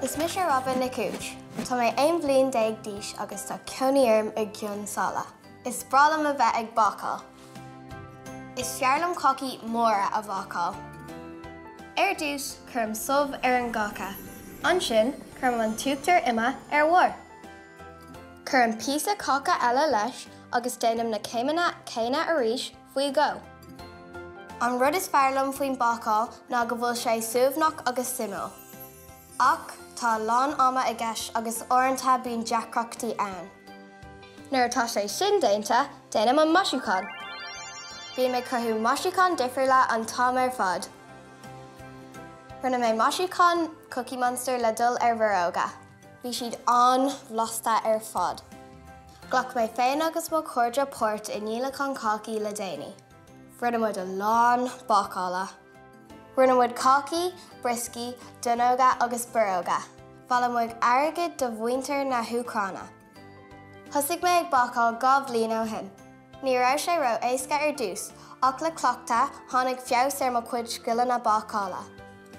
Is mise Robin Nic Uait. Tá mé 11 bhliain d'aois agus tá cónaí orm i gCionn Sáile. Is breá liom a bheith ag bácáil. Is fearr liom cácaí móra a bhácáil. Ar dtús, cuirim subh ar an gcáca. Ansin, cuirim an t-uachtar ime ar bharr. Cuirim píosa cáca eile leis agus déanaim na céimeanna céanna arís faoi dhó. An rud is fearr liom faoin bácáil ná go bhfuil sé suaimhneach agus suimiúil. Ach tá a lán ama i gceist agus uaireanta bíonn deacrachtaí ann. Nuair atá sé sin déanta, déanaim an maisiúchán. Bím ag cruthú maisiúcháin difriúla an t-am ar fad. Rinne mé maisiúchán Cookie Monster le dul ar bhorróga. Bhí siad an-bhlasta ar fad. Ghlac mé féin agus mo chairde páirt i ndíolachán cácaí le déanaí. Rinne muid a lán bácála. Rinne muid cácaí, brioscaí, donnóga agus borróga. Bhailigh muid airgead do mhuintir na hÚcráine. Thosaigh mé ag bácáil 2 bhliain ó shin. Ní raibh sé ró-éasca ar dtús, ach le cleachtadh, tháinig feabhas ar mo chuid scileanna bácála.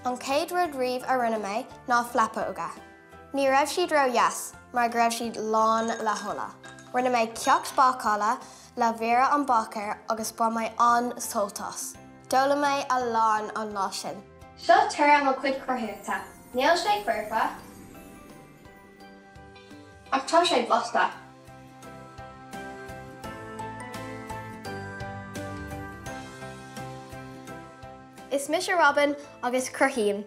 An chéad rud riamh a rinne mé ná flapóga. Ní raibh siad ró-dheas, mar go raibh siad lán le hola. Rinne mé ceacht bácála le Vera an Báicéir agus bhain mé an-sult as. D'fhoghlaim mé a lán an lá sin. Seo toradh mo chuid cruthaitheachta. Níl sé foirfe, ach tá sé blasta! Is mise Robin agus cruthaím.